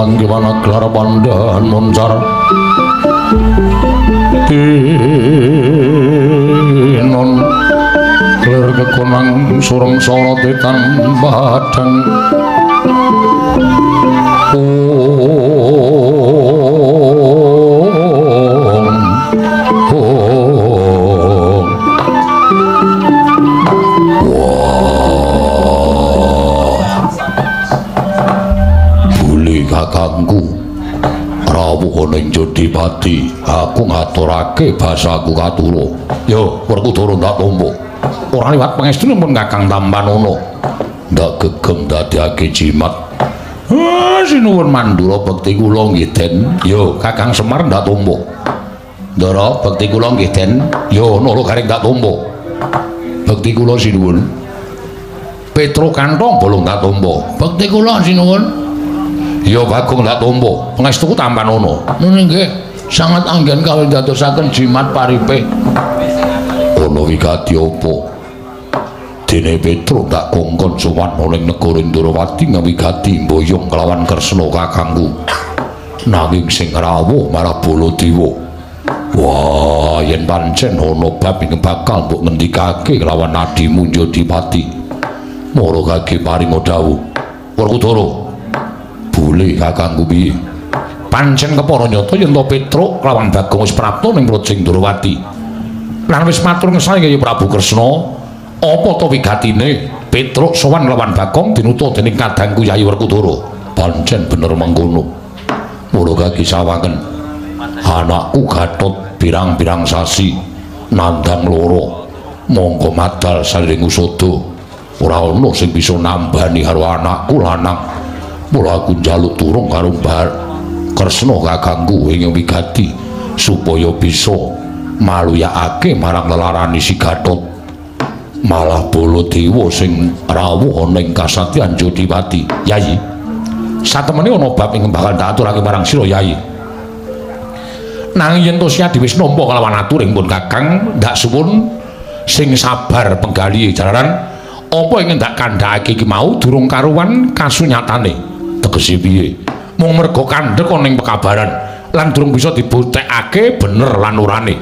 Manggiwana gelar pandhan moncar tinon lir kekonang sureng sorote tan padhang. Ong wah buli kakangku rawuh ning Jodipati, aku ngaturake basaku katura. Yo Werkudara ndak tampa. Ora liwat pangestune pun Kakang Tampanana. Ndak gegem dadekake jimat. Ah, sinuwun Mandura bekti kula nggih Den. Yo Kakang Semar ndak tampa. Ndara bekti kula nggih Den. Yo Nala Gareng ndak tampa. Bekti kula sinuwun. Petro Kantong bolong ndak tampa. Bekti kula sinuwun. Yo Bagong ndak tampa. Pangestuku Tampanana. Ngene nggih, sangat anggen kawin dadosaken jimat paripe. Ana wigati apa? Dene Petro ndak kongkon sowan ning negara Ndrawati ngawigati mboyong kelawan Kresna kakangku. Nanging sing rawuh malah Baladewa. Wah, yen pancen ana bab ing bakal mbok ngendikake kelawan adimu Jodipati. Mara kage paringa dawuh. Werkudara, boleh kakangku piye? Pancen kepara nyata yen to Petruk kelawan Bagong wis prapta ning Praja Ndrawati. Lan wis matur ngesane Kyai Prabu Kresna, apa to wigatine Petruk sowan lawan Bagong dinuta dening kadangku Yayi Werkudara? Pancen bener mengkono. Mula kaki sawangen anakku Gatot pirang-pirang sasi nandang loro mongko madal saliring usada. Ora ana sing bisa nambani karo anakku lanang. Mula aku njaluk turung karo Mbah Kresna kakangku ing wigati supaya bisa maluyakake marang lelarani si Gatot. Malah Baladewa sing rawuh ana ing kasatyan Jodipati. Yayi, satemene ana bab ing bakal tak aturake marang sira Yayi. Nanging yen to Siadi wis nampa kelawan aturing pun Kakang, ndak suwun sing sabar penggalihe jalaran apa ing ndak kandhakake iki mau durung karuwan kasunyatane. Tegese piye? Mung merga kandhek ana ing pekabaran lan durung bisa dibuktekake bener lan orane.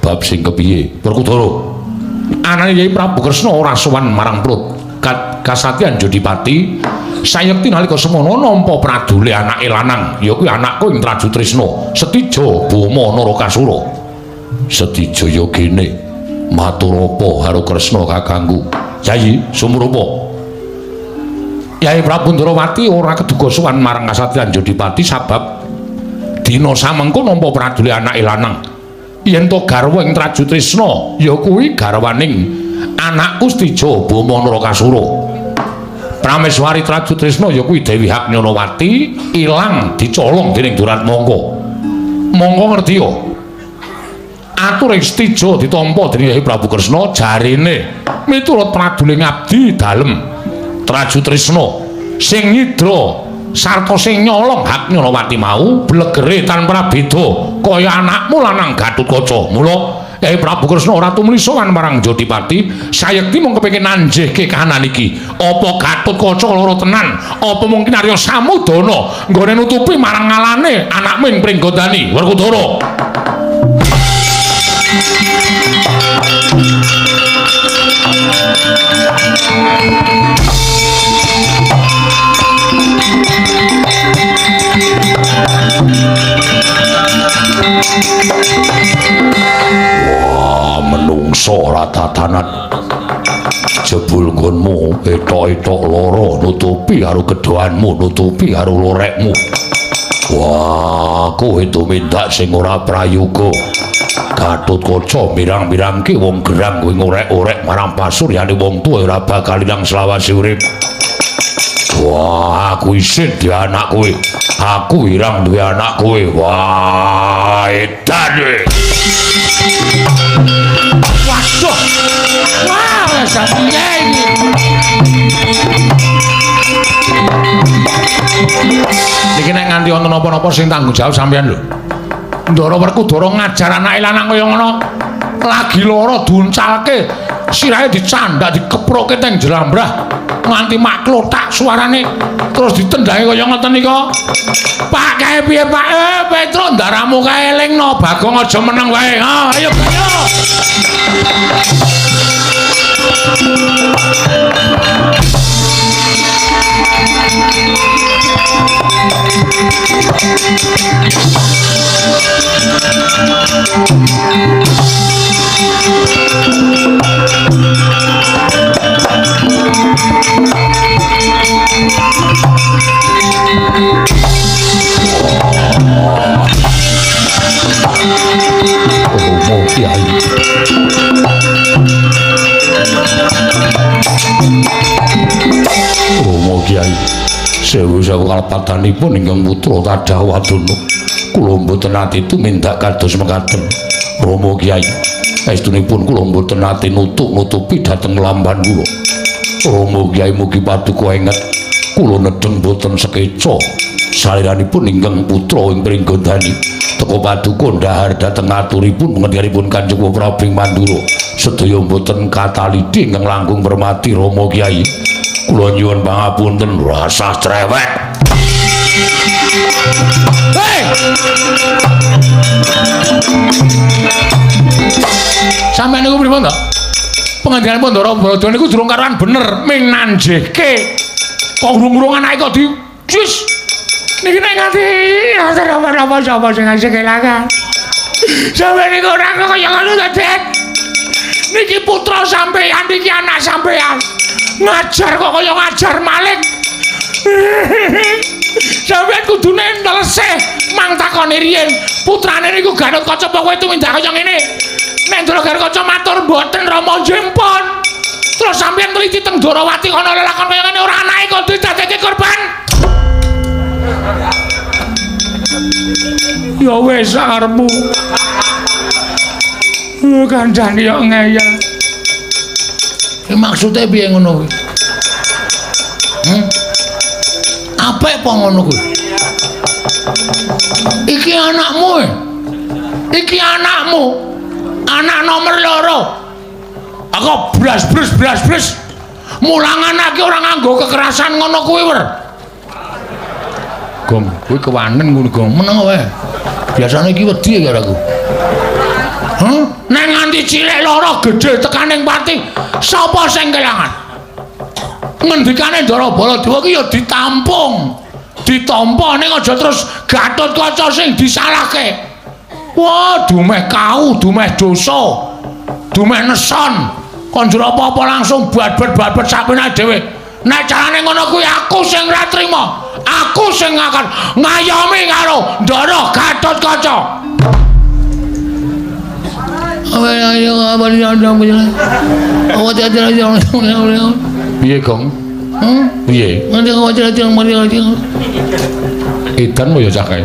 Bab sing kepiye? Werkudara, anane Kyai Prabu Kresna ora sowan marang Prut Kasatyan Jodipati. Sayekti nalika semono nampa pradule anake lanang, ya kuwi anakku ing Trajutrisna, Setija Boma Narakasura. Setija ya gene matur apa karo Kresna kakangku? Yayi, sumrupa. Kyai Prabu Ndrawati ora keduga sowan marang Kasatyan Jodipati sabab dina samengko nampa pradule anake lanang. Yen to garwa ing Trajutrisna ya kuwi garwaning anakku Setija Boma Narakasura. Prameswari Trajutrisna ya kuwi Dewi Haknyanawati ilang dicolong dening Duratmangka. Mongko ngerti ya? Ature Setija ditampa dening Kyai Prabu Kresna jarene miturut pradule ngabdi dalem Trajutrisna sing nyidra sarta sing nyolong Haknyanawati mau blegere tanpa beda kaya anakmu lanang Gatotkaca. Mula Kyai Prabu Kresna ora tumuli sowan marang Jodipati, sayekti mung kepengin nanjihke kahanan iki. Apa Gatotkaca lara tenan? Apa mungkin Arya Samudana nggone nutupi marang ngalane anakmu ing Pringgondani? Werkudara. Wah, menungso ora tatanan. Jebul nggonmu etok-etok lara nutupi karo gedhoanmu, nutupi karo lorekmu. Wah, kowe tumindak sing ora prayoga. Gatotkaca mirang-mirangke wong gerang kowe ngorek-orek marang pasuryane wong tuwa ora bakal ilang selawase urip. Wah, aku isin duwe anak kowe. Aku wirang duwe anak kowe. Wah, edan kowe. Waduh. Wah, piye iki? Niki nek nganti wonten napa-napa sing tanggung jawab sampeyan lho. Ndara Werkudara ngajar anake lanang kaya ngono. Lagi lara diuncalke, sirahe dicandak dikeproke teng jlambrah. Nganti mak klothak suarane terus ditendangi kaya ngoten nika. Pak kae piye Pak? Petro ndaramu kae elingno Bagong aja meneng wae. Ha ayo ayo. Romo Kyai. Romo Kyai, sewu-sewu kalepatanipun ingkang putra Tadah Wadana. Kula mboten nate tumindak kados mekaten. Romo Kyai, estunipun kula mboten nate nutuk-nutupi dhateng lamban kula. Romo Kyai mugi paduka enget kula nedheng boten sekeca saliranipun ingkang putra ing Pringgondani. Teka paduka ndhahar dhateng aturipun pengendhanipun Kanjeng Prabu Mandura. Sedaya mboten katalidi ingkang langkung permati Romo Kyai. Kula nyuwun pangapunten rasah cerewet. Hei! Sampeyan niku pripun to? Pengendhanipun Ndara Baladha niku durung karuan bener ming nanjehke. Kok urung-urung anake kok di jis. Niki nek nganti apa-apa sapa sing ngasih kelangan. Sampeyan niku ora kaya ngono to, Dik. Niki putra sampeyan, niki anak sampeyan. Ngajar kok kaya ngajar maling. Sampeyan kudune neleseh mang takoni riyin. Putrane niku Gatotkaca apa kowe tumindak kaya ngene? Nek Ndara Gatotkaca matur mboten Rama njempon. Terus sampeyan teliti teng Dwarawati ana lelakon kaya ngene ora anake kok didadekke korban. Ya wis arepmu. Kancane yo ngeyel. Iki maksude piye ngono kuwi? Apik apa ngono kuwi? Iki anakmu. Iki anakmu. Anak nomor 2. Aku blas-brus blas-brus. Mulang anake ora nganggo kekerasan ngono kuwi, Wer. Gong, kuwi kewanen ngono, Gong. Meneng wae. Biasane iki wedi karo aku. Hah? Nek nganti cilik loro gedhe tekaning pati, sapa sing kelangan? Ngendikane Ndara Baladewa ki ya ditampung. Ditampa ning aja terus Gatotkaca sing disalahke. Wah, dumeh kau, dumeh dosa. Dumeh neson. Kon njur apa-apa langsung babet-babet sapenake dhewe. Nek carane ngono kuwi aku sing ora trima. Aku sing akan ngayomi karo Ndara Gatotkaca. Piye, Gong? Piye? Edan kaya cah kae.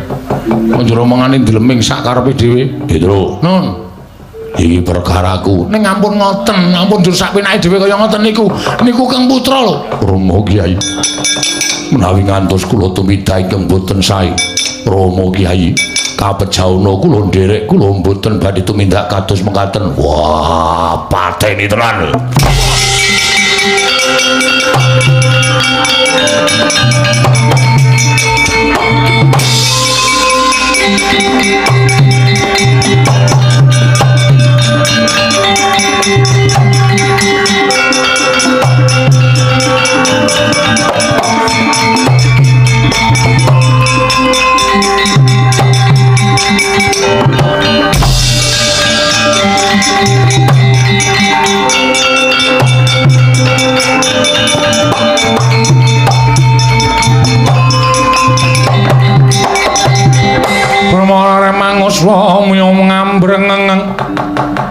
Njur omongane ndleming sak karepe dhewe. Petro. Nun. Iki perkaraku. Ning ampun ngoten, ampun njur sak penake dhewe kaya ngoten niku. Niku Kang Putra lho. Romo Kyai. Menawi ngantos kula tumindak ingkang boten sae. Romo Kyai, kapejauna kula nderek kula mboten badhe tumindak kados mekaten. Wah, pateni tenan.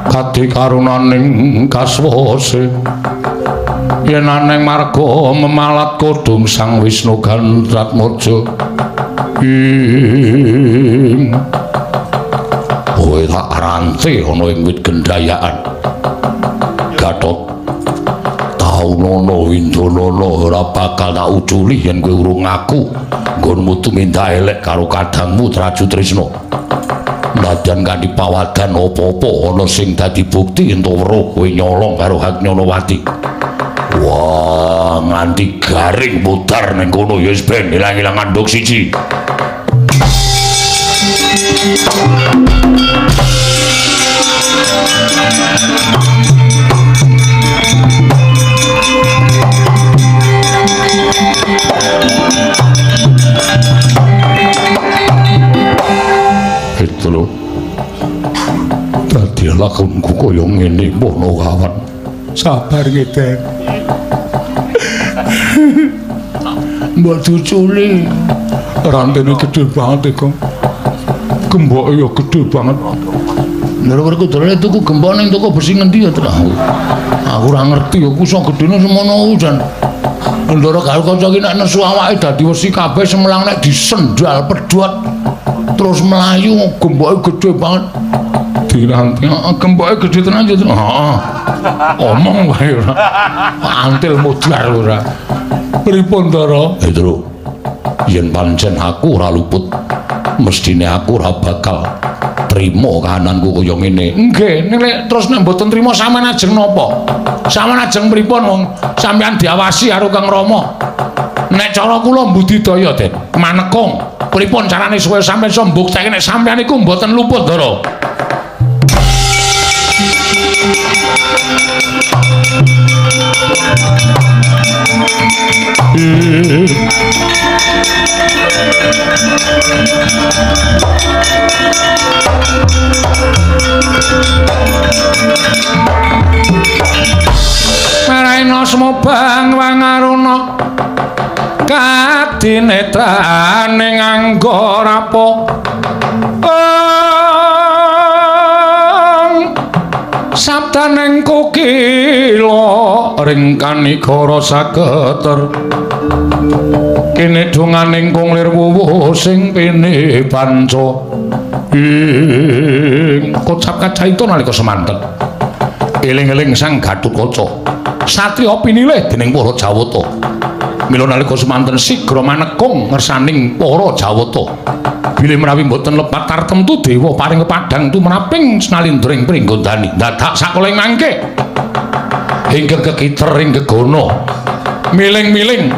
Kadi karunaning kaswase yen aneng marga memalat kodhong Sang Wisnu Gandratmaja ing kowe tak rante ana ing wit gendayaan Gatot taunono windonono ora bakal tak uculi yen kowe urung ngaku nggonmu tumindak elek karo kadangmu Traju Trisna. Nadyan kanthi pawadan apa-apa ana sing dadi bukti ento weruh kowe nyolong karo Hak Nyonowati. Wah, nganti garing mudar ning kono ya wis ben ilang-ilang anduk siji. Itu lho. Dadi lakonku kaya ngene mono kawan. Sabar nggih, Den. Mbok cuculi. Rantene gedhe banget e, Kong. Gemboke ya gedhe banget. Lha Werkudara tuku gembok ning toko besi ngendi ya, Tru? Aku ora ngerti ya, ku iso gedhene semono jan. Ndara karo kanca iki nek nesu awake dadi wesi kabeh semelang nek disendal pedhot terus mlayu gemboke gedhe banget. Diranti, heeh, gemboke gedhe tenan ya, Tru. Heeh. Omong wae ora. Antil modar ora. Pripun, Ndara? Tru. Yen pancen aku ora luput, mestine aku ora bakal trima kahananku kaya ngene. Nggih, nek terus nek mboten trima sampean ajeng napa? Sampean ajeng pripun wong sampean diawasi karo Kang Rama? Nek cara kula mbudidaya, Den, manekung. Pripun carane supaya sampean iso mbuktekke nek sampean iku mboten luput, Ndara? Maraina sumobang wangaruna kadinetrane nganggo rapo sabdaning kokila ring kanikara saketer kene donganing kung lir wuwuh sing pene panca ing kocap kacaita nalika semanten eling-eling Sang Gatotkaca satriya pinilih dening para Jawata. Mila nalika semanten sigra manekung ngersaning para Jawata bilih menawi mboten lepat tartemtu dewa paring pepadhang tumraping snalindring pringgondani dadak sakoling mangke ingkang kekiter ing gegana miling-miling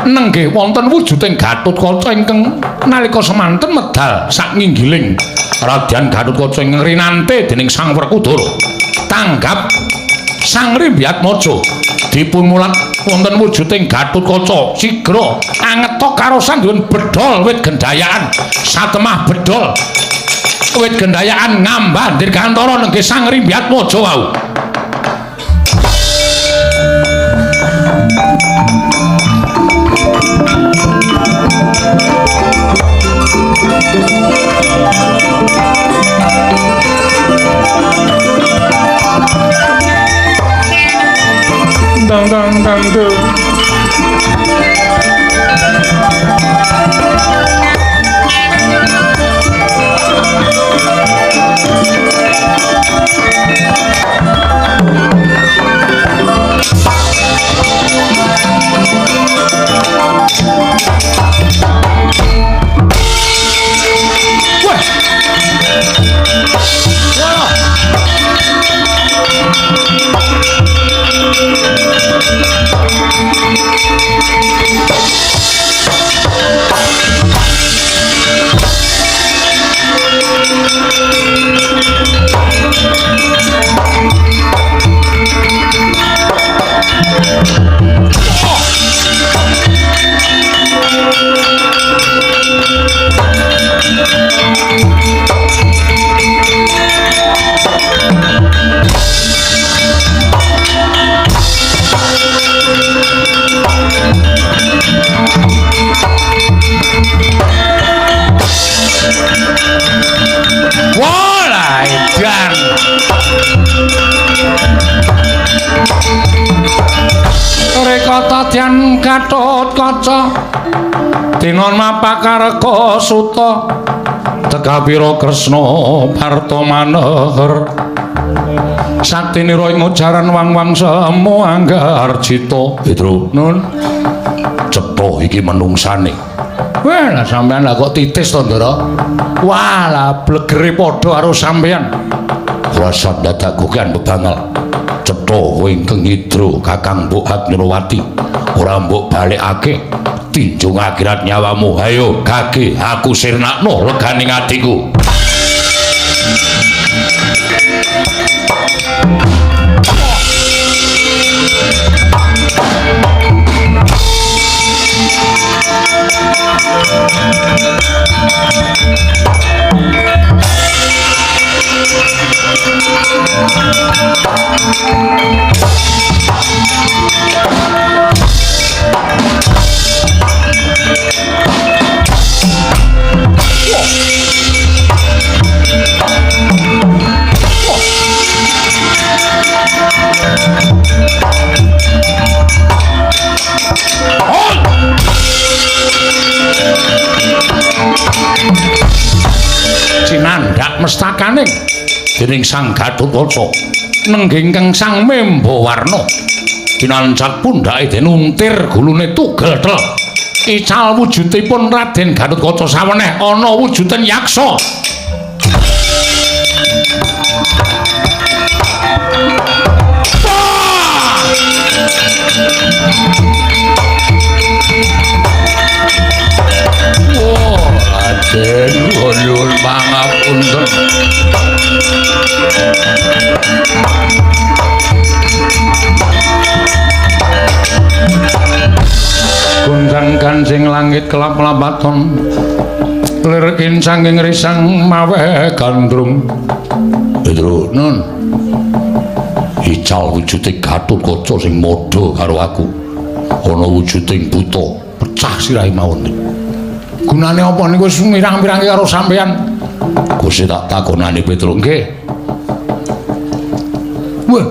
nenggih wonten wujuding Gatotkaca ingkang nalika semanten medal sak nginggiling Radyan Gatotkaca ingkang rinante dening Sang Werkudara tanggap Sang Rimbyatmaja dipun mulat wonten wujuding Gatotkaca sigra angetok karosan duwen bedhol wit gendayaan satemah bedhol wit gendayaan ngambah dirgantara nenggih Sang Rimbyatmaja wau. Dang dang dang dang. Wah. Wah. Wah, edan. Rekata Dyan Gatotkaca dinon mapakareka suta Tekawira Kresna Parta Maneher Saktinira ing ujaran wang-wang semu anggarjita. Petro, Nun, cetha iki menungsane. Wah, lah sampean lah kok titis to, Ndara? Wah, lah blegere padha karo sampean. Rasa dadak gokean bebangal. Cetha Cetha kowe ingkang nyidra Kakang Mbok Agnyawati. Ora mbok balekake tinjung akhirat nyawamu. Ayo gage aku sirnakno leganing atiku. Cinandhak mestakane dening Sang Gathotkaca nenggih ingkang Sang Membawarna dinancak pundhake den untir gulune tugel tel ical wujudipun Raden Gathotkaca saweneh ana wujuding yaksa. Raden nyuwun pangapunten. Gonjang kancing langit kelap-lapaton lir kincanging risang maweh gandrung. Petro nun ical wujude Gathotkaca sing madha karo aku ana wujuding buta pecah sirahe mawon. Gunane apa niku wis mirang-mirangke karo sampeyan? Gusti tak takonane Petro. Nggih. Wah.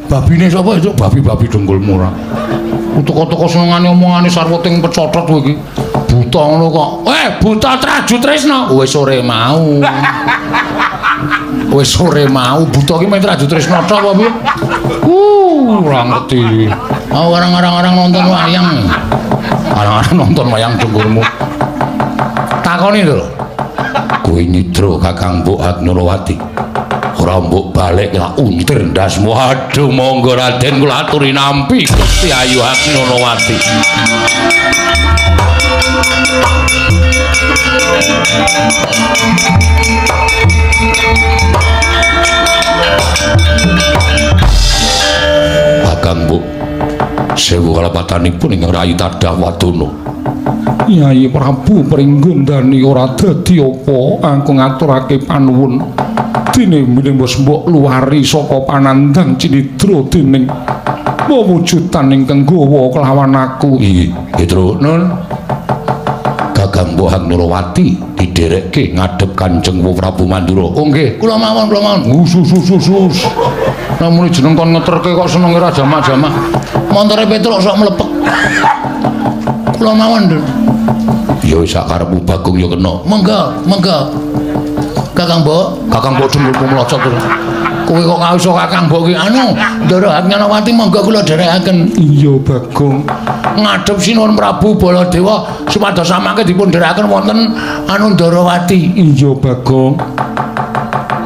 Babine sapa itu? Babi-babi dengkulmu ora. Teko-teko senengane omongane sarwa ting pecotot kowe iki. Buta ngono kok. Buta Traju Tresna. Wis sore mau. Wis sore mau buta iki men Traju Tresna tok apa piye? Ora ngerti. Aku arang-arang nonton wayang. Arang-arang nonton wayang dengkulmu. Takoni lho. Kowe nyidra Kakang Mbok Agnyawati. Ora mbok balik lak untir ndasmu. Aduh monggo Raden kula aturi nampi Gusti Ayu Agnyawati. Kakang Mbok sewu kalapatanipun ingkang rayi tadah wadana. Yayi Prabu Pringgondani ora dadi apa aku ngaturake panuwun. Dene wis mbok luwari saka panandhang cinidra dening wewujudan ingkang gawa kelawan aku. Iya, Petro nun. Kakang Mbok Agnyawati didherekke ngadhep Kanjeng Prabu Mandura. Oh nggih, kula mawon, kula mawon. Sus. Namune jeneng kon ngeterke kok senenge ra jamak-jamak. Montore Petruk sok mlepek. Kula mawon, Dul. Ya wis sak karepmu Bagong ya kena. Monggo, monggo. Kakang Mbok, Kakang Mbok dengkulmu mlocot terus. Kowe kok iso Kakang Mbok ki anu, Ndara Agnyawati monggo kula dherekaken. Iya, Bagong. Ngadhep Sinuwun Prabu Baladewa supados samangke dipun dherekaken wonten anu Ndarawati. Iya, Bagong.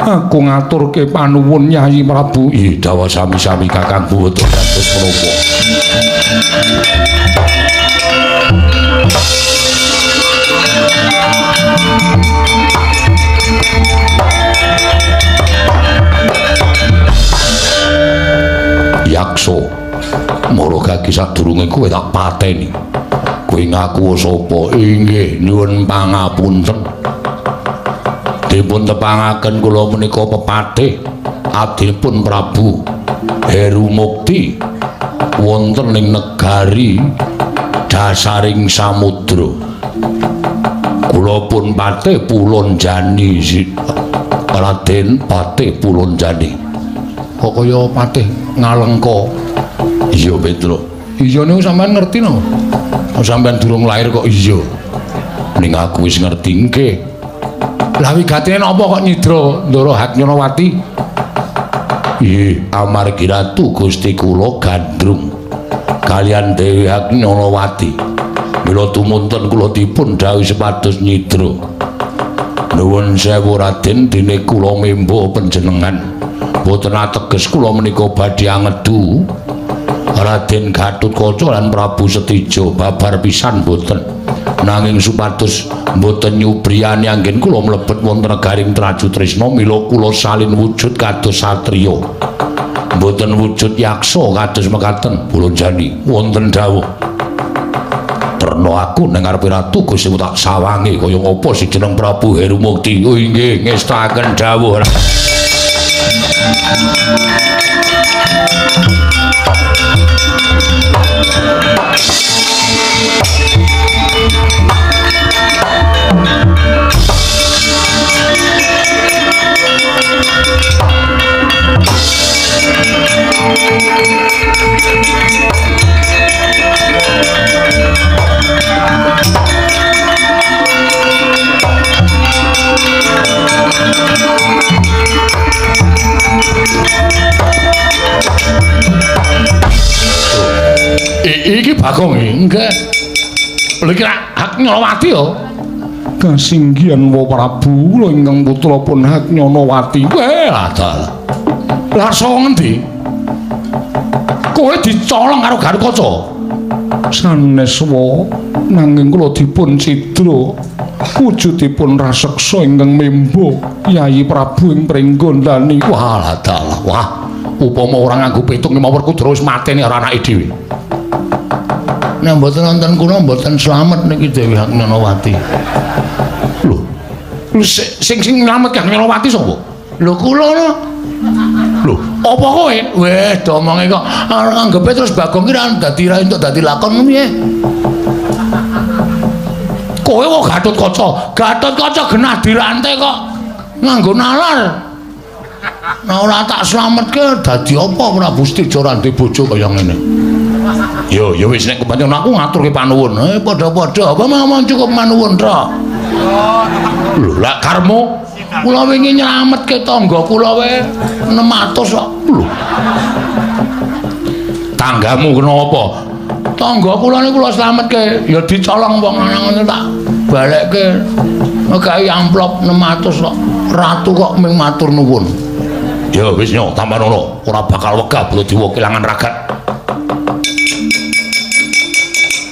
Aku ngaturke panuwun Yayi Prabu. Iya, dawa sami-sami Kakang Mbok dados menapa. Yaksa mara gagi sadurunge kowe tak pateni. Kowe ngaku sapa? Inggih nyuwun pangapunten. Dipun tepangaken kula menika pepatih abdipun Prabu Heru Mukti wonten ing negari dasaring samudra. Kula pun patih Pulonjani, Raden Patih Pulonjani. Kok kaya patih Ngalengka? Iya, Petro. Iya niku sampean ngerti no? Sampean durung lahir kok iya. Ning aku wis ngerti nggih. Lah wigatine napa kok nyidra Ndara Agnyawati? Nggih, amargi Ratu Gusti kula gandrung kalian Dewi Agnyawati. Mila tumunten kula dipun dhawuhi sepados nyidra. Nuwun sewu Raden, dene kula membo panjenengan. Boten ateges kula menika badhe angedu Raden Gatotkaca lan Prabu Setija babar pisan boten. Nanging supados boten nyubriyani anggen kula mlebet wonten negaring Traju Tresna mila kula salin wujud kados satriya. Boten wujud yaksa kados mekaten Bulunjani wonten dawuh. Terno aku ning ngarepe ratu Gusti tak sawangi kaya ngapa si jeneng Prabu Heru Mukti. Oh inggih ngestaken dawuh. Iki Bagong nggih. Lha iki hak Nyonowati ya. Kasinggihan wa Prabu kula ingkang putra pun hak Nyonowati. Weh, dalah. Lah saka ngendi? Kowe dicolong karo Gatotkaca. Sanes wa, nanging kula dipun cidra. Wujudipun raseksa ingkang membo Yayi Prabu ing Pringgondani. Wah, dalah. Wah, upama ora nganggo petung mawon Werkudara wis mateni karo anake dhewe. Nek mboten wonten kula mboten slamet niki Dewi Haknyanawati. Lho, sing sing nylametke Haknyanawati sapa? Lho kula no. Lho, apa kowe? Weh, domonge kok arep nganggepe terus Bagong ki ra dadi ra entuk dadi lakon piye? Kowe kok Gatotkaca, Gatotkaca genah dirante kok nganggo nalar. Nah ora tak slametke dadi apa Prabu Setija ora ndek bojo kaya ngene. Yo ya wis nek kepancen aku ngaturke panuwun. Padha-padha apa mawon cukup manuwun tok. Lho lak karmo kula wingi nyelametke tangga kula wae 600 kok. Lho. Tanggamu kena apa? Tangga kula niku kula slametke ya dicolong wong lanang ngono tak balekke nggawe amplop 600 kok. Ratu kok mung matur nuwun. Ya wis nyo tambah ngono, ora bakal wegah Baladewa kelangan ragat.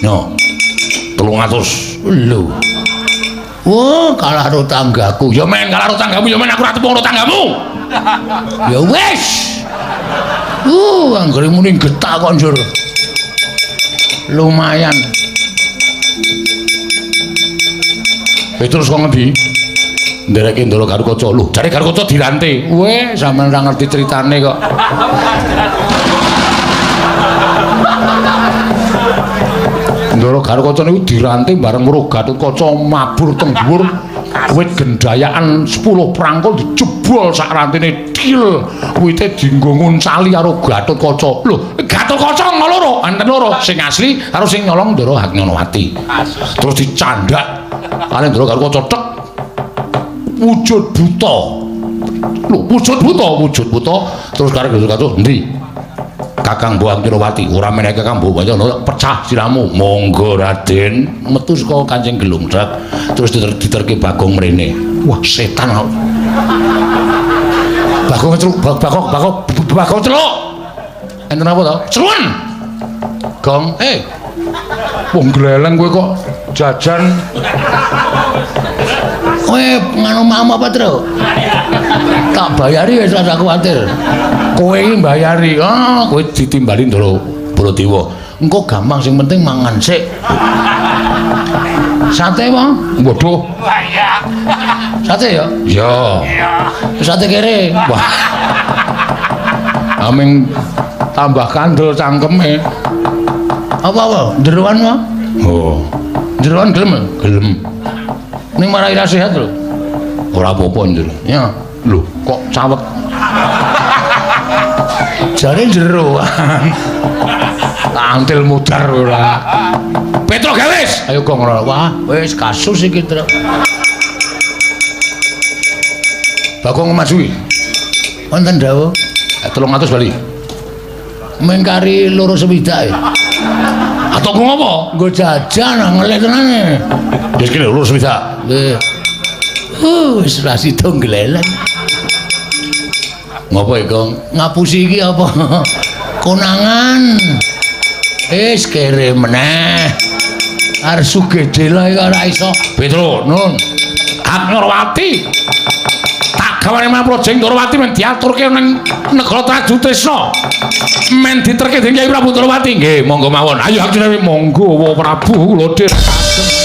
Nyo 300. Lho. Wah, kalah karo tanggaku. Ya men kalah karo tanggamu, ya men aku ora tepung karo tanggamu. Ya wis. Anggere muni getak kok njur. Lumayan. Terus kok ngendi? Ndereke Ndara Gatotkaca. Lho, jare Gatotkaca dirante. Weh, sampean ora ngerti critane kok. Ndara Gatotkaca niku dirante bareng weruh Gatotkaca mabur teng dhuwur wit gendayaan 10 prangkul dijebol sak rantene til. Wite dienggo nguncali karo Gatotkaca. Lho, Gatotkaca ana loro, enten loro, sing asli karo sing nyolong Ndara Haknyanawati. Terus dicandak kali Ndara Gatotkaca tek wujud buta. Lho, wujud buta, wujud buta terus karo Gatotkaca endi? Kakang Mbok Haknyanawati, ora meneh Kakang Mbok Haknyanawati pecah siramu. Monggo Raden, metu saka Kancing Gelungdrak terus diterke Bagong mrene. Wah, setan kok. Bagong celuk, Bagong, Bagong, Bagong celuk. Enten apa to? Celun. Gong, Wong gleleng kowe kok jajan. Kowe nganu mam apa, Tru? Tak bayari wis ora kuwatir. Kowe iki mbayari. Ah, kowe ditimbali Ndara Baladewa. Engko gampang sing penting mangan sik. Sate apa? Waduh. Sate ya? Iya. Sate kere. Wah. Aming tambah kandel cangkeme. Apa-apa? Jeroan apa? Oh. Jeroan gelem? Gelem. Ning marai ra sehat lho. Ora apa-apa njero. Ya. Lho, kok cawek? Jare jeroan. Tak antil mudar ora. Petro Gawis. Ayo gong ora. Wah, wis kasus iki, Tru. Bagong maju. Wonten dawuh 300 bali. Mengkari loro swidak. Atau ku ngopo? Nggo jajan ngelih tenane. Wis kene loro swidak. Nggih. Wis ra sida gleleng. Ngopo iki, Ngapusi iki apa? Konangan. Wis kere meneh. Arep sugih dela iki ora iso. Petro, nun. Agnyarwati. Tak gawane marang Projeng Ndorowati men diaturke ning negara Trajutrisna. Men diterke dening Kyai Prabu Ndorowati. Nggih, monggo mawon. Ayo aksine monggo wa Prabu kula dherekaken.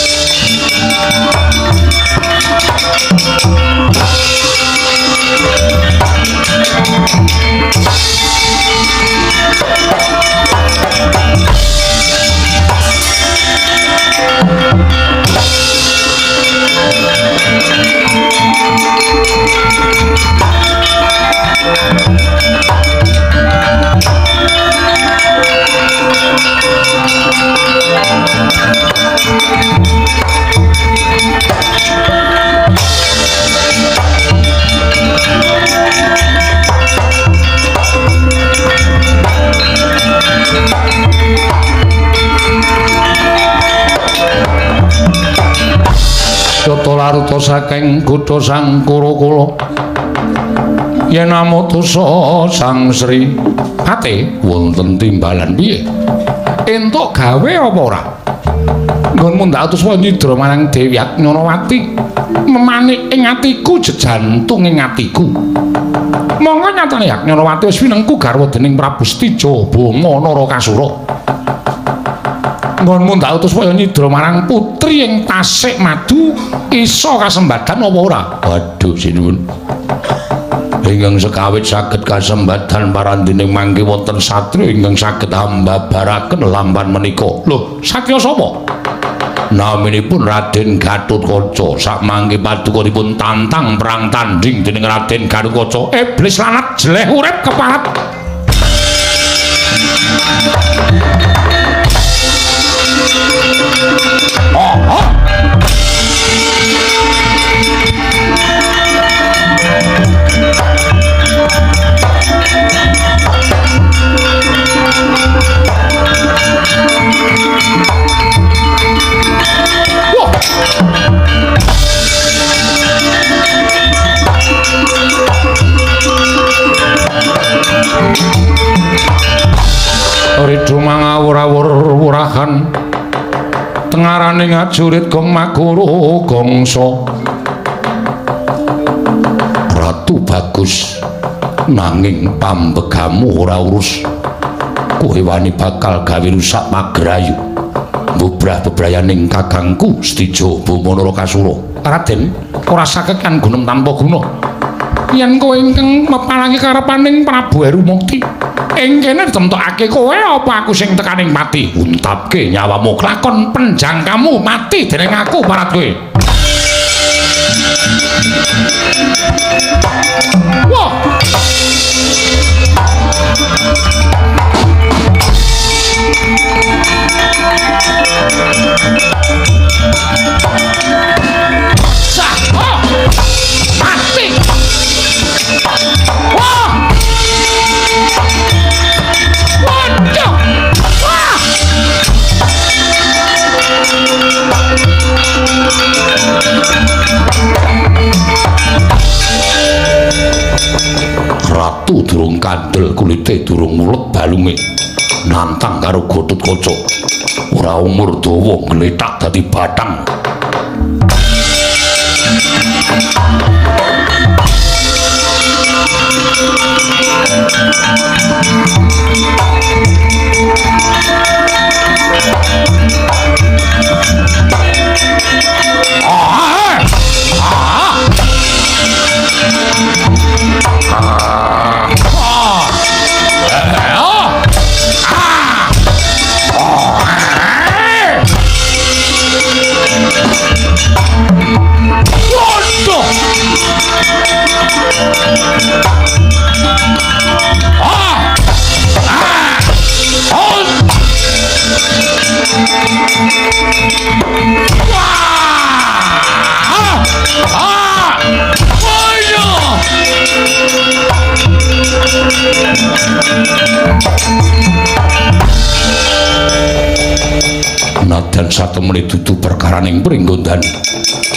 Jata laruta saking kutha Sang Kurakula yen amutusa Sang Sri Pate wonten timbalan piye entuk gawe apa ora nggonmu ndak utus nyidra marang Dewi Agnyarwati memanik ing atiku jejantung ing atiku monggo nyatane Agnyarwati wis winengku garwa dening Prabu Setija Banga Narakasura nggonmu ndak utus kaya nyidra marang putri ing Tasik Madu iso kasembadan apa ora? Waduh sinuwun. Ingkang sekawit saged kasembadan parandining mangke wonten satriya ingkang saged ambabaraken lampan menika. Lho, satriya sapa? Naminipun Raden Gatotkaca. Sakmangke paduka dipun tantang perang tanding dening Raden Gatotkaca. Iblis lanat jeleh urip keparat. Oh, oh. Wah. Ridho mangawur-awur wurahan tengarane ngajurit gong maguru gongso. Ratu bagus nanging pambegamu ora urus. Kowe wani bakal gawe rusak pagrayu. Mbubrah bebrayaning kakangku Setija Bama Narakasura. Raden, ora saged kan gunem tanpa guna. Yen kowe ingkang meparangi karepaning Prabu Herumukti, ing kene ditemtokake kowe apa aku sing tekaning pati? Untapke nyawamu klakon penjangkamu mati dening aku parat kowe. Wah. Sah, oh. Mati. Wah. Waduh. Wah. Ratu durung kandel kulite durung mulet balunge nantang karo Gatotkaca. Ora umur dawa glethak dadi bathang. Ah! Ah! Ah! Ah! Waduh! Ah! Ah! Oh! Wah! Ah! Waduh! Nadyan satemene dudu perkaraning Pringgondani,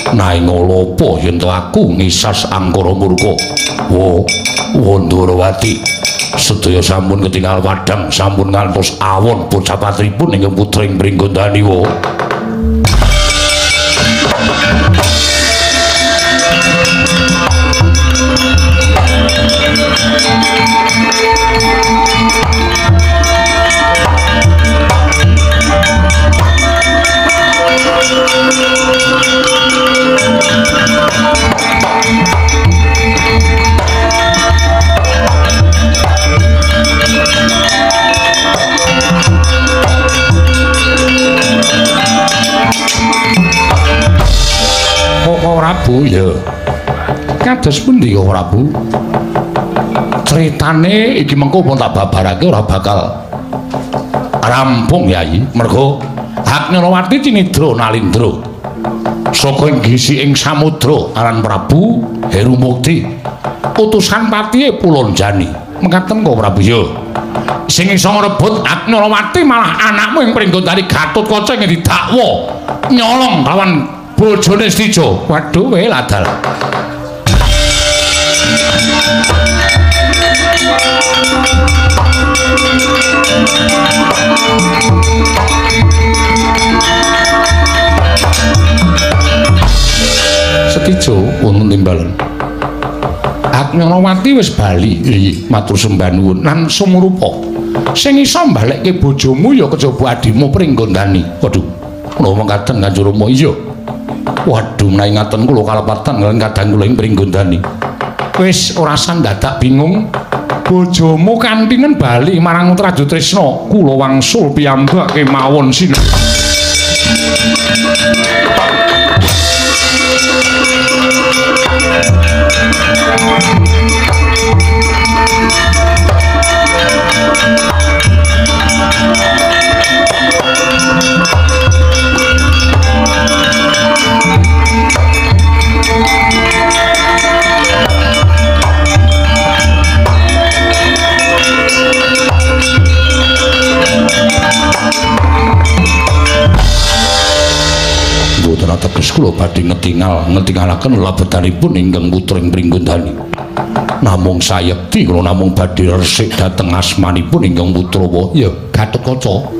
Naing apa yen to aku ngisas angkara murka. Wo Wondorawati sedaya sampun ketingal padhang, sampun ngantos awon bocah patripun ingkang putring Pringgondani. Wo Prabu ya. Kados pundi kok Prabu? Critane iki mengko pun tak babarake ora bakal rampung Yayi. Mergo Haknyanawati cinidra nalindra saka ing gisi ing samudra aran Prabu Herumukti utusan patihe Pulonjani. Mekaten kok Prabu ya. Sing iso ngrebut Haknyanawati malah anakmu ing Pringgondani Gatotkaca ing didakwa nyolong lawan bojone Stijo. Waduh, we ladal. Setijo wonten timbalan. Haknyanawati wis bali, matur sembah nuwun lan sumurupa. Sing iso mbalekke bojomu ya kejaba adimu Pringgondani. Waduh, kula mekaten Kanjeng Rama. Iya. Waduh, menawi ngaten kula kalepatan kaliyan kadang kula ing Pringgondani. Wis ora usah dadak bingung. Bojomu kantinen bali marang Trajutrisna, kula wangsul piyambak kemawon sin. Mboten ateges kula badhe ngetingalaken lebetanipun ingkang putring Pringgondani. Namung sayekti kula namung badhe resik dhateng asmanipun ingkang putra ya Gatotkaca.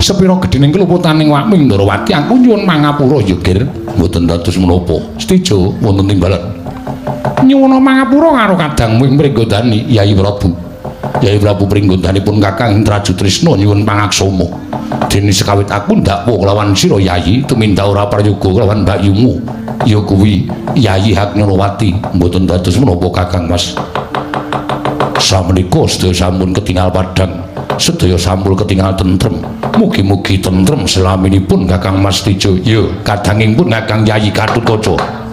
Sepira gedhening keluputaning wakmu Ndrawati aku nyuwun mangapura ya Gir. Mboten dados menapa. Stijo wonten timbalan. Nyuwun mangapura karo kadangmu ing Pringgondani Yayi Prabu. Yayi Prabu Pringgondanipun Kakang Trajutrisna nyuwun pangaksama. Dene sekawit aku ndakwa kelawan sira Yayi tumindak ora prayoga kelawan mbakyumu ya kuwi Yayi Haknyanawati. Mboten dados menapa Kakang Mas. Samenika sedaya sampun ketingal padhang, sedaya sampun ketingal tentrem. Mugi-mugi tentrem selaminipun Kakang Mas Tijo. Ya kadanging pun Kakang Yayi Gatotkaca.